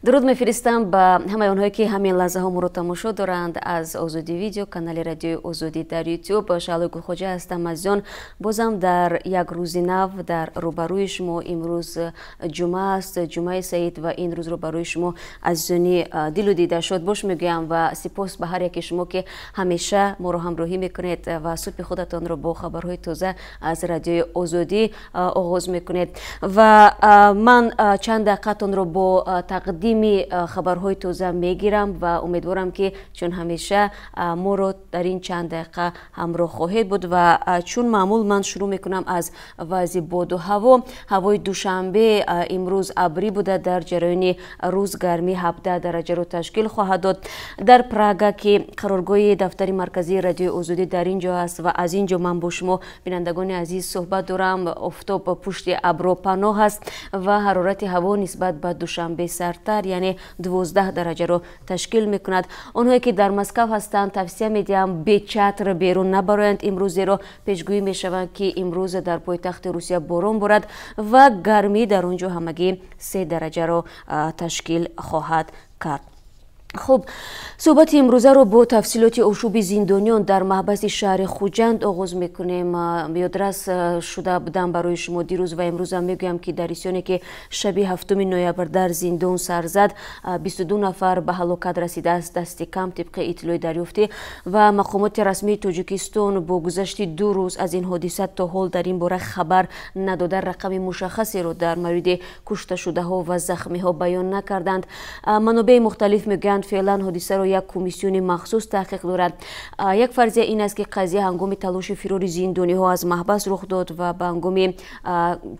Дуруд мефиристам ба ҳамаи онҳое, ки ҳамин лаҳзаҳо моро тамошо доранд аз Озодӣ Видео, канали Радиои Озодӣ дар Ютуб. Шаҳлои Гулхоҷа ҳастам. Азизон, бозам дар як рӯзи нав дар рӯбарӯи шумо. Имрӯз ҷумъа аст, ҷумъаи саид, ва ин рӯзро барои шумо, азизони дилу дида, шодбош мегӯям ва сипос ба ҳар яке шумо, ки ҳамеша моро ҳамроҳӣ мекунед ва субҳи худатонро бо хабарҳои тоза аз Радиои Озодӣ оғоз мекунед. Ва ман чанд дақиқатонро бо тақдими хабарҳои тоза мегирам ва умедворам, ки чун ҳамеша моро дар ин чанд дақиқа ҳамроҳ хоҳед буд. Ва чун маъмул ман шурӯъ мекунам аз вазъи боду ҳаво. Ҳавои Душанбе имрӯз абрӣ буда, дар ҷараёни рӯз гармӣ 17 дараҷаро ташкил хоҳад дод. Дар Прага, ки қароргоҳи дафтари марказии Радиои Озодӣ дар ин ҷо аст ва аз ин ҷо ман бо шумо, бинандагони азиз, суҳбат дорам, офтоб пушти абро паноҳ аст ва ҳарорати ҳаво нисбат ба Душанбе сардтар, яъне 12 дараҷаро ташкил мекунад. Онҳое ки дар Москав ҳастанд, тавсия медиҳам бе чатр берун набароянд имрӯз, зеро пешгӯӣ мешаванд, ки имрӯз дар пойтахти Русия борон борад ва гармӣ дар он ҷо ҳамагӣ 3 дараҷаро ташкил хоҳад кард. Хуб, суҳбати имрӯзаро бо тафсилоти ошӯби зиндониён дар маҳбаси шаҳри Хуҷанд оғоз мекунем. Ёдрас шуда будам барои шумо дирӯз ва имрӯзам мегӯям, ки дар исёне, ки шаби 7 ноябр дар зиндон сар зад, 22 нафар ба ҳалокат расидааст, дасти кам тибқи иттилои дарёфтӣ. Ва мақомоти расмии Тоҷикистон бо гузашти 2 рӯз аз ин ҳодиса то ҳол дар ин бора хабар надода, рақами мушаххасеро дар мавриди кушташудаҳо ва захмиҳо баён накарданд. Манобеи мухталиф мегӯянд, феълан ҳодисаро як комиссиони махсус таҳқиқ дорад. Як фарзия ин аст, ки қазия ҳангоми талоши фирори зиндониҳо аз маҳбас рух дод ва ба ҳангоми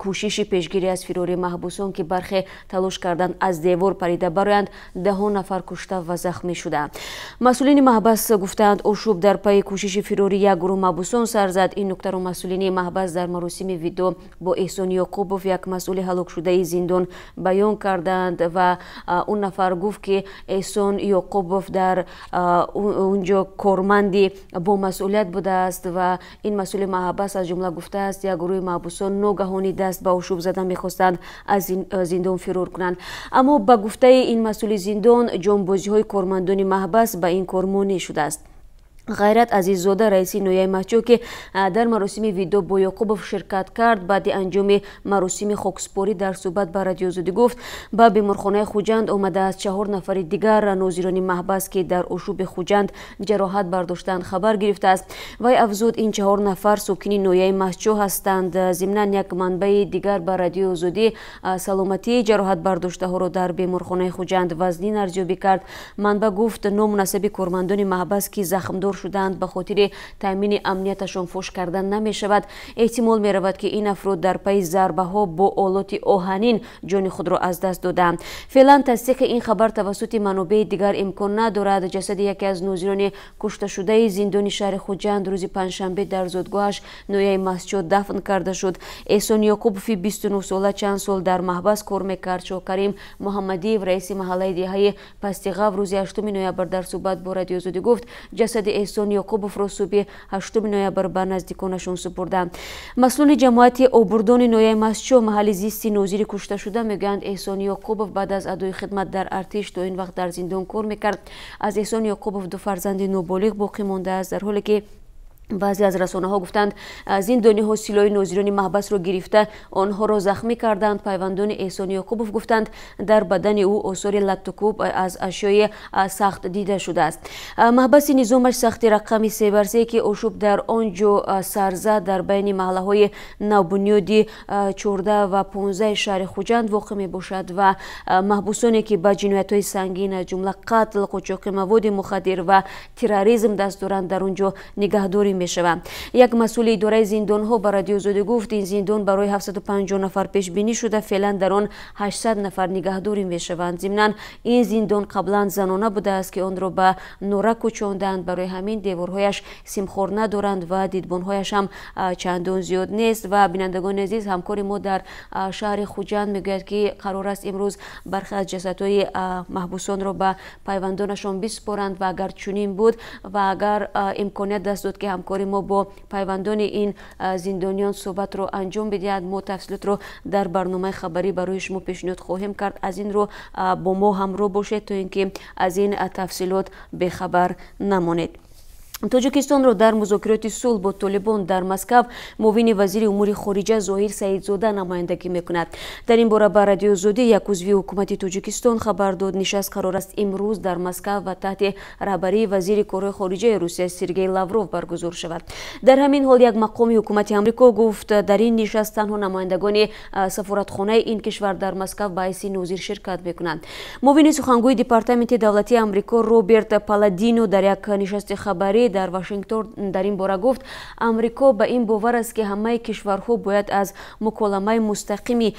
кӯшиши пешгирӣ аз фирори маҳбусон, ки бархе талош карданд аз девор парида бароянд, даҳон нафар кушта ва захмӣ шуданд. Масъулини маҳбас гуфтаанд, ошӯб дар пайи кӯшиши фирори як гурӯҳ маҳбусон сар зад. Ин нуктаро масъулини маҳбас дар маросими видоъ бо Эҳсон Ёқубов, як масъули ҳалокшудаи зиндон, баён карданд. Ва он нафар гуфт, ки Эҳсон Ёқубов дар унҷо корманди бомасъулият будааст. Ва ин масъули маҳбас аз ҷумла гуфтааст, як гурӯҳи маҳбусон ногаҳонӣ даст ба ошӯб зада, мехостанд аз зиндон фирор кунанд. Аммо ба гуфтаи ин масъули зиндон, ҷонбозиҳои кормандони маҳбас ба ин кор монеъ шудааст. Ғайрат Азиззода, раиси ноҳияи Мастчоҳ, ки дар маросими видоъ бо Ёқубов ширкат кард, баъди анҷоми маросими хокспорӣ дар суҳбат ба Радиои Озодӣ гуфт, ба беморхонаи Хуҷанд омадааст. Чаҳор нафари дигар нозирони маҳбас, ки дар ошӯби Хуҷанд ҷароҳат бардоштанд, хабар гирифтааст. Вай афзуд, ин чаҳор нафар сокини ноҳияи Мастчоҳ ҳастанд. Зимнан, як манбаи дигар ба Радиои Озодӣ саломатии ҷароҳатбардоштаҳоро дар беморхонаи Хуҷанд вазнин арзёбӣ кард. Манба гуфт, ному насаби кормандони маҳбас, ки захмдор шуданд, ба хотири таъмини амнияташон фош карда намешавад. Эҳтимол меравад, ки ин афрод дар пайи зарбаҳо бо олоти оҳанин ҷони худро аз даст додаанд. Феълан тасдиқи ин хабар тавассути манобеи дигар имкон надорад. Ҷасади яке аз нозирони кушташудаи зиндони шаҳри Хуҷанд рӯзи панҷшанбе дар зодгоҳаш, ноҳияи Мастчоҳ, дафн карда шуд. Эҳсон Ёқубови 29сола чанд сол дар маҳбас кор мекард. Шоҳкарим Муҳаммадиев, раиси маҳаллаи деҳаи Пастиғав, рӯзи 8 ноябр дар суҳбат бо Радиои Озодӣ гуфт, ҷасади Эҳсон Ёқубовро субҳи 8 ноябр ба наздиконашон супурданд. Масъулони ҷамоати Обурдони ноҳияи Мастчоҳ, маҳалли зисти нозири кушташуда, мегӯянд, Эҳсон Ёқубов баъд аз адои хидмат дар артиш то ин вақт дар зиндон кор мекард. Аз Эҳсон Ёқубов ду фарзанди ноболиғ боқӣ мондааст. Дар ҳоле ки баъзе аз расонаҳо гуфтанд, зиндониҳо силоҳи нозирони маҳбасро гирифта, онҳоро захмӣ карданд, пайвандони Эҳсон Ёқубов гуфтанд, дар бадани ӯ осори латтукӯб аз ашёи сахт дида шудааст. Маҳбаси низомаш сахти рақами 3 бар 3, ки ошӯб дар он ҷо сар зад, дар байни маҳаллаҳои навбунёди 14 ва 15 шаҳри Хуҷанд воқеъ мебошад ва маҳбусоне, ки ба ҷиноятҳои сангин, аз ҷумла қатл, қочоқи маводи мухаддир ва терроризм даст доранд, дар он ҷо нигаҳдорӣ мешаванд. Як масъули идораи зиндонҳо ба Радиои Озодӣ гуфт, ин зиндон барои 750 нафар пешбинӣ шуда, феълан дар он 800 нафар нигаҳдорӣ мешаванд. Зимнан, ин зиндон қаблан занона будааст, ки онро ба Норак кӯчонданд. Барои ҳамин деворҳояш симхор надоранд ва дидбонҳояш ҳам чандон зиёд нест. Ва, бинандагони азиз, ҳамкори мо дар шаҳри Хуҷанд мегӯяд, ки қарор аст имрӯз бархе аз ҷасадҳои маҳбусонро ба пайвандонашон бисупоранд. Ва агар чунин буд ва агар имконият даст дод, ки ҳамкори Ҳамкори мо бо пайвандони ин зиндониён суҳбатро анҷом бидиҳад. Мо тафсилотро дар барномаи хабарӣ барои шумо пешниҳод хоҳем кард. Аз ин рӯ бо мо ҳамроҳ бошед, то ин ки аз ин тафсилот бехабар намонед. Тоҷикистонро дар музокироти сулҳ бо Толибон дар Москав муовини вазири умури хориҷа Зоҳир Саидзода намояндагӣ мекунад. Дар ин бора ба Радиои Озодӣ як узви ҳукумати Тоҷикистон хабар дод. Нишаст қарор аст имрӯз дар Москав ва таҳти раҳбарии вазири корҳои хориҷаи Русия Сергей Лавров баргузор шавад. Дар ҳамин ҳол як мақоми ҳукумати Амрико гуфт, дар ин нишаст танҳо намояндагони сафоратхонаи ин кишвар дар Москав ба ҳайси нозир ширкат мекунанд. Муовини сухангӯи Департаменти давлатии Амрико Роберт Паладино дар як нишасти хабарӣ дар Вашингтон дар ин бора гуфт, Амрико ба ин бовар аст, ки ҳамаи кишварҳо бояд аз муколамаи мустақими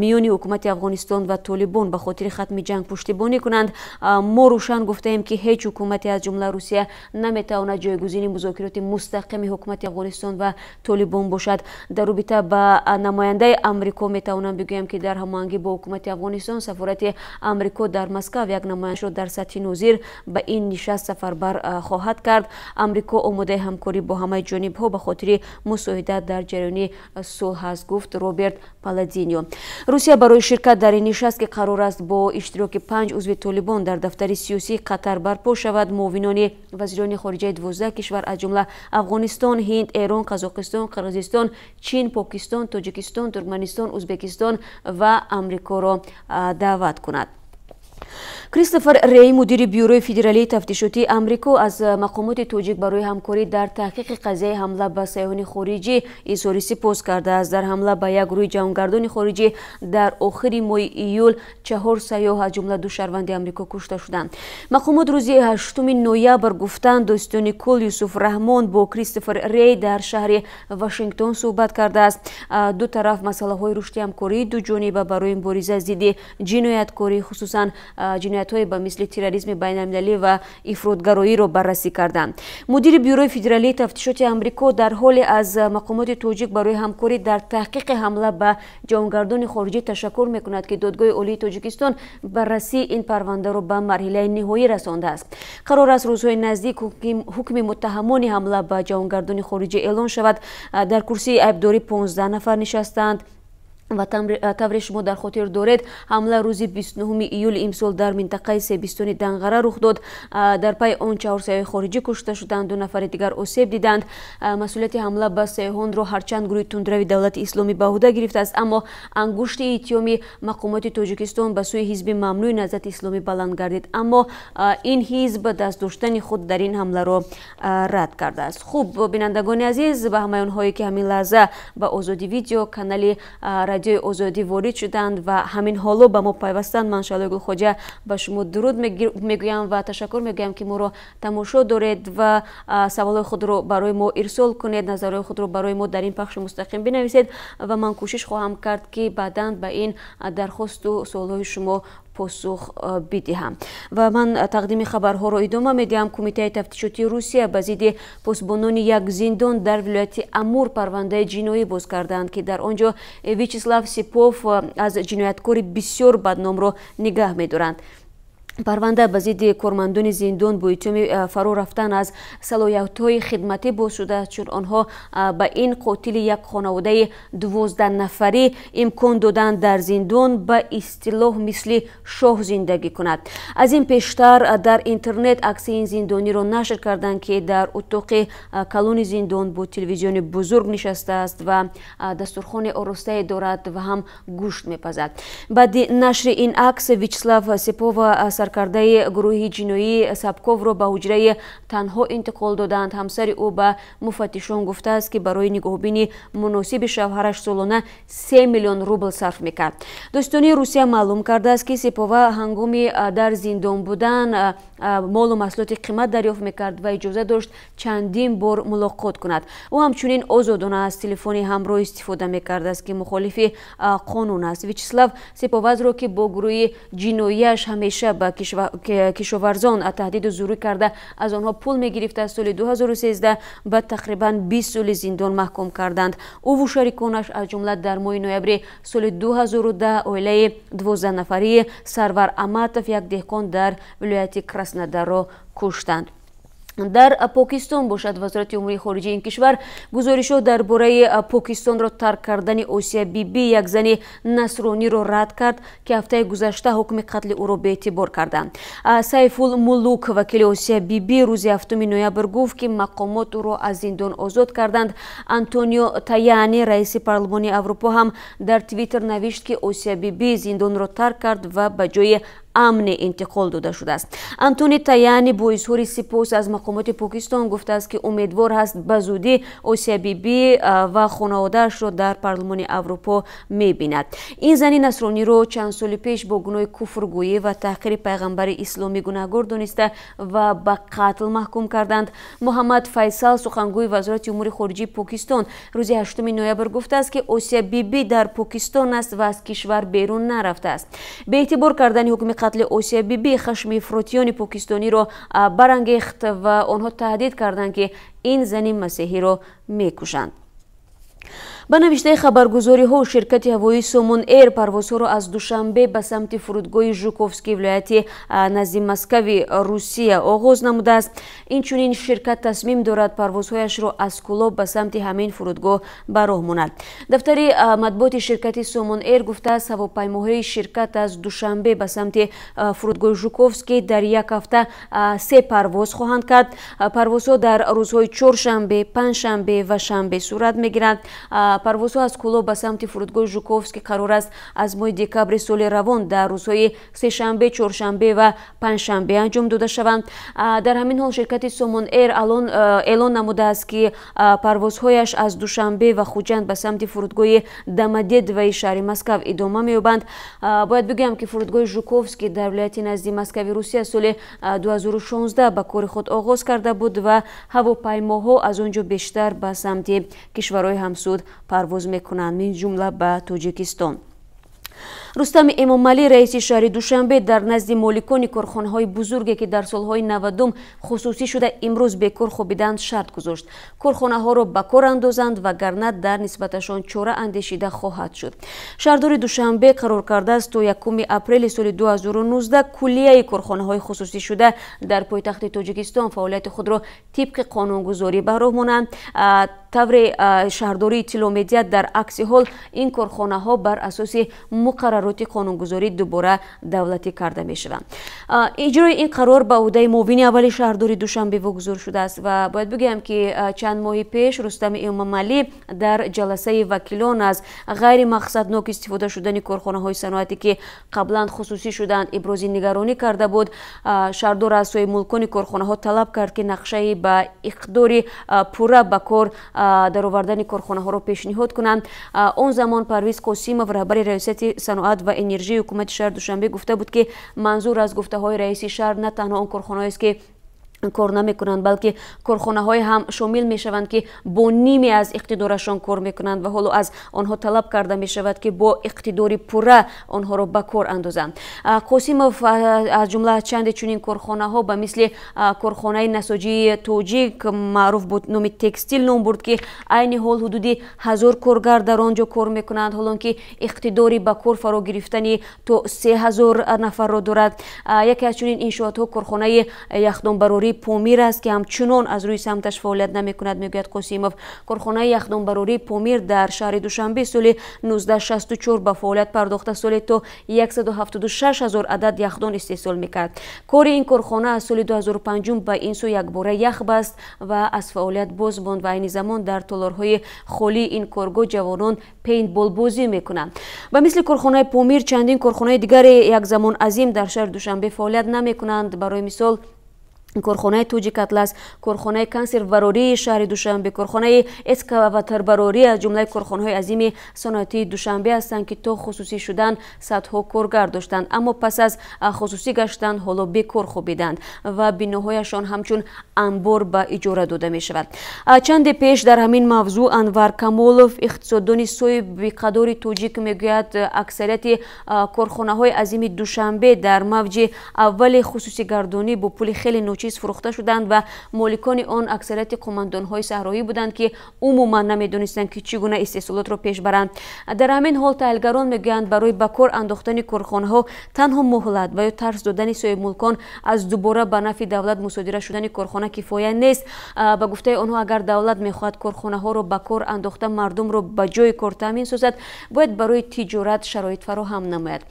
миёни ҳукумати Афғонистон ва Толибон ба хотири хатми ҷанг пуштибонӣ кунанд. Мо рӯшан гуфтаем, ки ҳеҷ ҳукумате аз ҷумла Русия наметавонад ҷойгузини музокироти мустақими ҳукумати Афғонистон ва Толибон бошад. Дар робита ба намояндаи Амрико метавонам бигӯям, ки дар ҳамоҳангӣ бо ҳукумати Афғонистон сафорати Амрико дар Москав як намояндашро дар сатҳи нозир ба ин нишаст сафарбар хоҳад кард. Амрико омодаи ҳамкорӣ бо ҳамаи ҷонибҳо ба хотири мусоидат дар ҷараёни сулҳ аст, гуфт Роберт Паладино. Русия барои ширкат дар ин нишаст, ки қарор аст бо иштироки 5 узви Толибон дар дафтари сиёсии Қатар барпо шавад, муовинони вазирони хориҷаи 12 кишвар аз ҷумла Афғонистон, Ҳинд, Эрон, Қазоқистон, Қирғизистон, Чин, Покистон, Тоҷикистон, Туркманистон, Ӯзбекистон ва Амрикоро даъват кунад. Кристофер Рей, мудири Бюрои федералии тафтишотии Амрико, аз мақомоти тоҷик барои ҳамкорӣ дар таҳқиқи қазияи ҳамла ба сайёҳони хориҷӣ изҳори сипос кардааст. Дар ҳамла ба як гурӯҳи ҷавонгардони хориҷӣ дар охири моҳи июл 4 сайёҳ аз ҷумла 2 шаҳрванди Амрико кушта шуданд. Мақомот рӯзи 8 ноябр гуфтанд, дӯстони кул Юсуф Раҳмон бо Кристофер Рей дар шаҳри Вашингтон суҳбат кардааст. Ду тараф масъалаҳои рушди ҳамкории дуҷониба барои мубориза зидди ҷинояткорӣ, хусусан ҷиноятҳое ба мисли терроризми байналмилалӣ ва ифротгароиро баррасӣ карданд. Мудири Бюрои федералии тафтишоти Амрико дар ҳоле аз мақомоти тоҷик барои ҳамкорӣ дар таҳқиқи ҳамла ба ҷавонгардони хориҷӣ ташаккур мекунад, ки Додгоҳи Олии Тоҷикистон баррасии ин парвандаро ба марҳилаи ниҳоӣ расондааст. Қарор аст рӯзҳои наздик ҳукми муттаҳамони ҳамла ба ҷавонгардони хориҷӣ эълон шавад. Дар курсии айбдорӣ 15 нафар нишастанд. Ва тавре шумо дар хотир доред, ҳамла рӯзи 29 июли имсол дар минтақаи Себистони Данғара рух дод. Дар пайи он 4 сайёҳи хориҷӣ кушта шуданд, 2 нафари дигар осеб диданд. Масъулияти ҳамла ба сайёҳонро ҳарчанд гурӯҳи тундрави Давлати Исломӣ ба ӯҳда гирифтааст, аммо ангушти иттиҳоми мақомоти Тоҷикистон ба сӯи ҳизби мамнӯи Наҳзати Исломӣ баланд гардид. Аммо ин ҳизб даст доштани худ дар ин ҳамларо рад кардааст. Хуб, бинандагони азиз, ба ҳамаи онҳое ки ҳамин лаҳза ба Озодӣ видео канали Радиои Озодӣ ворид шуданд ва ҳамин ҳоло ба мо пайвастанд, ман Шаҳлои Гулхоҷа ба шумо дуруд мегӯям ва ташаккур мегӯям, ки моро тамошо доред ва саволҳои худро барои мо ирсол кунед, назарҳои худро барои мо дар ин пахши мустақим бинависед ва ман кӯшиш хоҳам кард, ки баъдан ба ин дархосту суолҳои шумо посух бидиҳам. Ва ман тақдими хабарҳоро идома медиҳам. Кумитаи тафтишотии Русия ба зидди посбонони як зиндон дар вилояти Амур парвандаи ҷиноӣ боз карданд, ки дар он ҷо Вячеслав Сипов аз ҷинояткори бисёр бадномро нигаҳ медоранд. Парванда ба зидди кормандони зиндон бо иттиҳоми фаро рафтан аз салоҳиятҳои хидматӣ боз шудааст, чун онҳо ба ин қотили як хонаводаи 12 нафарӣ имкон доданд дар зиндон ба истилоҳ мисли шоҳ зиндагӣ кунад. Аз ин пештар дар интернет акси ин зиндониро нашр карданд, ки дар утоқи калони зиндон бо телевизиони бузург нишастааст ва дастурхони оростае дорад ва ҳам гӯшт мепазад. Баъди нашри ин акс Вячеслав Сипова, саркардаи гурӯҳи ҷиноии Сапковро, ба ҳуҷраи танҳо интиқол доданд. Ҳамсари ӯ ба муфаттишон гуфтааст, ки барои нигоҳубини муносиби шавҳараш солона 3 миллион рубл сарф мекард. Дӯстонии Русия маълум кардааст, ки Сипова ҳангоми дар зиндон будан молу маҳсулоти қимат дарёфт мекард ва иҷоза дошт чандин бор мулоқот кунад. Ӯ ҳамчунин озодона аз телефони ҳамроҳ истифода мекардааст, ки мухолифи қонун аст. Вячеслав Сиповазро, ки бо гурӯҳи ҷиноияш ҳамеша ба кишоварзон таҳдиду зӯрӣ карда аз онҳо пул мегирифта, соли 2013 ба тақрибан 20 соли зиндон маҳкум карданд. Ӯву шариконаш аз ҷумла дар моҳи ноябри соли 2010 оилаи 12 нафарии Сарвар Аматов, як деҳқон дар вилояти Краснодарро куштанд. Дар Покистон бошад, вазорати умури хориҷии ин кишвар гузоришҳо дар бораи Покистонро тарк кардани Осия Биби, як зани насрониро рад кард, ки ҳафтаи гузашта ҳукми қатли ӯро беэътибор карданд. Сайфул Мулук, вакили Осия Биби, рӯзи 7 ноябр гуфт, ки мақомот ӯро аз зиндон озод карданд. Антонио Таяни, раиси Парлумони Аврупо, ҳам дар Твиттер навишт, ки Осия Биби зиндонро тарк кард ва ба ҷои амне интиқол дода шудааст. Антони Таяни бо изҳори сипос аз мақомоти Покистон гуфтааст, ки умедвор ҳаст, ба зудӣ Осия Биби ва хонаводаашро дар Парлумони Аврупо мебинад. Ин зани насрониро чанд соли пеш бо гуноҳи куфргӯӣ ва таҳқири пайғамбари исломӣ гунаҳгор дониста ва ба қатл маҳкум карданд. Муҳаммад Файсал, сухангӯи вазорати умури хориҷии Покистон, рӯзи 8 ноябр гуфтааст, ки Осия Биби дар Покистон аст ва аз кишвар берун нарафтааст. Беэътибор кардани ҳукми қатли Осия Биби хашми ифротиёни покистониро барангехт ва онҳо таҳдид карданд, ки ин зани масеҳиро мекушанд. Ба навиштаи хабаргузориҳо, ширкати ҳавоии Сомон Эйр парвозҳоро аз Душанбе ба самти фурудгоҳи Жуковский вилояти назди Москави Русия оғоз намудааст. Инчунин ширкат тасмим дорад парвозҳояшро аз Кӯлоб ба самти ҳамин фурудгоҳ ба роҳ монад. Дафтари матбуоти ширкати Сомон Эйр гуфтааст, ҳавопаймоҳои ширкат аз Душанбе ба самти фурудгоҳи Жуковский дар як ҳафта се парвоз хоҳанд кард. Парвозҳо дар рӯзҳои чоршанбе, панҷшанбе ва шанбе сурат мегиранд. Парвозҳо аз Кӯлоб ба самти фурудгоҳи Жуковский қарор аст аз моҳи декабри соли равон дар рӯзҳои сешанбе, чоршанбе ва панҷшанбе анҷом дода шаванд. Дар ҳамин ҳол ширкати Сомон Эйр эълон намудааст, ки парвозҳояш аз Душанбе ва Хуҷанд ба самти фурудгоҳи Домодедовои шаҳри Москав идома меёбанд. Бояд бигӯям, ки фурудгоҳи Жуковский дар вилояти назди Москави Русия соли 2016 ба кори худ оғоз карда буд ва ҳавопаймоҳо аз он ҷо бештар ба самти кишварҳои ҳамсуд парвоз мекунанд, мин ҷумла ба Тоҷикистон. Рустами Эмомалӣ, раиси шаҳри Душанбе, дар назди моликони корхонаҳои бузурге, ки дар солҳои 90 хусусӣ шуда имрӯз бекор хобиданд, шарт гузошт: корхонаҳоро ба кор андозанд, вагарна дар нисбаташон чора андешида хоҳад шуд. Шаҳрдори Душанбе қарор кардааст, то 1 апрели соли 2019 куллияи корхонаҳои хусусӣ шуда дар пойтахти Тоҷикистон фаъолияти худро тибқи қонунгузорӣ ба роҳ монанд. Тавре шаҳрдорӣ иттилоъ медиҳад, дар акси ҳол ин корхонаҳо бар асоси муқаррароти қонунгузорӣ дубора давлатӣ карда мешаванд. Иҷрои ин қарор ба ӯҳдаи муовини аввали шаҳрдори Душанбе вогузор шудааст ва бояд бигӯям, ки чанд моҳи пеш Рустами Эмомалӣ дар ҷаласаи вакилон аз ғайримақсаднок истифода шудани корхонаҳои саноатӣ, ки қаблан хусусӣ шуданд, ибрози нигаронӣ карда буд. Шаҳрдор аз соҳибмулкони корхонаҳо талаб кард, ки нақшаи ба иқдори пурра ба кор даровардани корхонаҳоро пешниҳод кунанд. Он замон Парвиз Қосимов, раҳбари раёсати саноат ва энержии ҳукумати шаҳри Душанбе, гуфта буд, ки манзур аз гуфтаҳои раиси шаҳр на танҳо он корхонаҳоест, ки кор намекунанд, балки корхонаҳое ҳам шомил мешаванд, ки бо ниме аз иқтидорашон кор мекунанд ва ҳоло аз онҳо талаб карда мешавад, ки бо иқтидори пурра онҳоро ба кор андозанд. Қосимов аз ҷумла чанде чунин корхонаҳо ба мисли корхонаи насоҷии тоҷик, маъруф бо номи текстил, ном бурд, ки айни ҳол ҳудуди 1000 коргар дар он ҷо кор мекунанд, ҳолон ки иқтидори ба кор фаро гирифтани то 3000 нафарро дорад. Яке аз чунин иншоотҳо корхонаи яхдонбарорӣ Помир аст, ки ҳамчунон аз рӯи самташ фаъолият намекунад, мегӯяд Қосимов. Корхонаи яхдонбарории Помир дар шаҳри Душанбе соли 1964 ба фаъолият пардохта, соли то 176 ҳазор адад яхдон истеҳсол мекард. Кори ин корхона аз соли 2005 ба ин сӯ якбора ях баст ва аз фаъолият боз монд ва айни замон дар толорҳои холии ин коргоҳ ҷавонон пейнтболбозӣ мекунанд. Ба мисли корхонаи Помир чандин корхонаи дигаре як замон азим дар шаҳри Душанбе фаъолият намекунанд. Барои мисол, корхонаи Тоҷик Атлас, корхонаи консервбарории шаҳри Душанбе, корхонаи экскаваторбарорӣ аз ҷумлаи корхонаҳои азими саноатии Душанбе ҳастанд, ки то хусусӣ шудан садҳо коргар доштанд, аммо пас аз хусусӣ гаштан ҳоло бекор хобиданд ва биноҳояшон ҳамчун анбор ба иҷора дода мешавад. Чанде пеш дар ҳамин мавзӯъ Анвар Камолов, иқтисоддони соҳибиқадори тоҷик, мегӯяд, аксарияти корхонаҳои азими Душанбе дар мавҷи аввали хусусигардонӣ бо пули хеле ночиз фурӯхта шуданд ва моликони он аксарияти қумандонҳои саҳроӣ буданд, ки умуман намедонистанд, ки чӣ гуна истеҳсолотро пеш баранд. Дар ҳамин ҳол таҳлилгарон мегӯянд, барои ба кор андохтани корхонаҳо танҳо муҳлат ва ё тарс додани соҳибмулкон аз дубора ба нафъи давлат мусодира шудани корхона кифоя нест. Ба гуфтаи онҳо, агар давлат мехоҳад корхонаҳоро ба кор андохта мардумро ба ҷои кор таъмин созад, бояд барои тиҷорат шароит фароҳам намояд.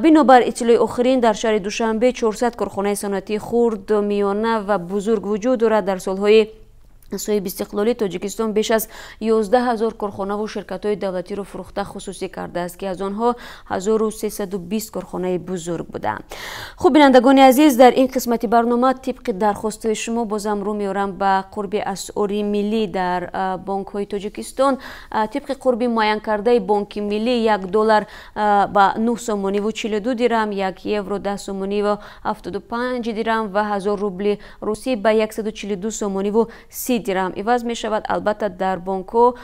Бинобар иттилои охирин, дар шаҳри Душанбе 400 корхонаи саноатии хурд, миёна ва бузург вуҷуд дорад. Дар солҳои соҳиби истиқлолии Тоҷикистон беш аз 11 ҳазор корхонаву ширкатҳои давлатиро фурӯхта хусусӣ кардааст, ки аз онҳо 1320 корхонаи бузург буданд. Хуб, бинандагони азиз, дар ин қисмати барнома тибқи дархостҳои шумо бозам рӯ меорам ба қурби асъори миллӣ дар бонкҳои Тоҷикистон. Тибқи қурби муайянкардаи Бонки Миллӣ, 1 доллар ба 9 сомониву 42 дирам, 1 евро 10 сомониву 75 дирам ва 1000 рубли русӣ ба 142 сомониву 30 дирам иваз мешавад. Албатта, дар бонкҳо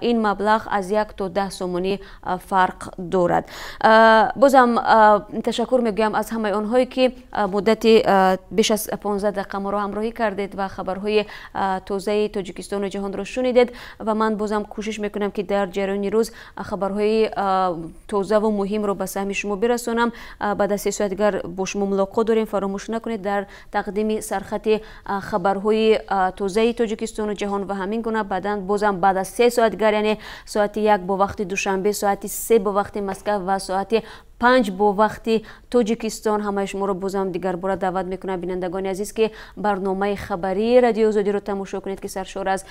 ин маблағ аз 1 то 10 сомонӣ фарқ дорад. Бозам ташаккур мегӯям аз ҳамаи онҳое, ки муддати беш аз 15 дақиқа моро ҳамроҳӣ кардед ва хабарҳои тозаи Тоҷикистону ҷаҳонро шунидед. Ва ман бозам кӯшиш мекунам, ки дар ҷараёни рӯз хабарҳои тозаву муҳимро ба саҳми шумо бирасонам. Баъд аз 3 соат дигар бо шумо мулоқот дорем. Фаромӯш накунед, дар тақдими сархати хабарҳои тозаи Тоҷикистону ҷаҳон ва ҳамин гуна баъдан бозам баъд аз 3 соат дигар, яъне соати 1 бо вақти Душанбе, соати 3 бо вақти Москав ва соати 5 бо вақти Тоҷикистон, ҳамаи шуморо бозам дигарбора даъват мекунам, бинандагони азиз, ки барномаи хабарии Радиои Озодиро тамошо кунед, ки саршор аз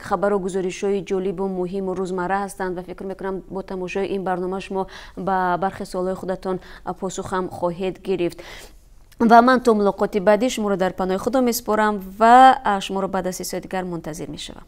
хабару гузоришҳои ҷолибу муҳиму рӯзмарра ҳастанд. Ва фикр мекунам, бо тамошои ин барнома шумо ба бархе суолҳои худатон посухам хоҳед гирифт. Ва ман то мулоқоти баъдӣ шуморо дар паноҳи Худо месупорам ва шуморо баъд аз 3 соат дигар мунтазир мешавам.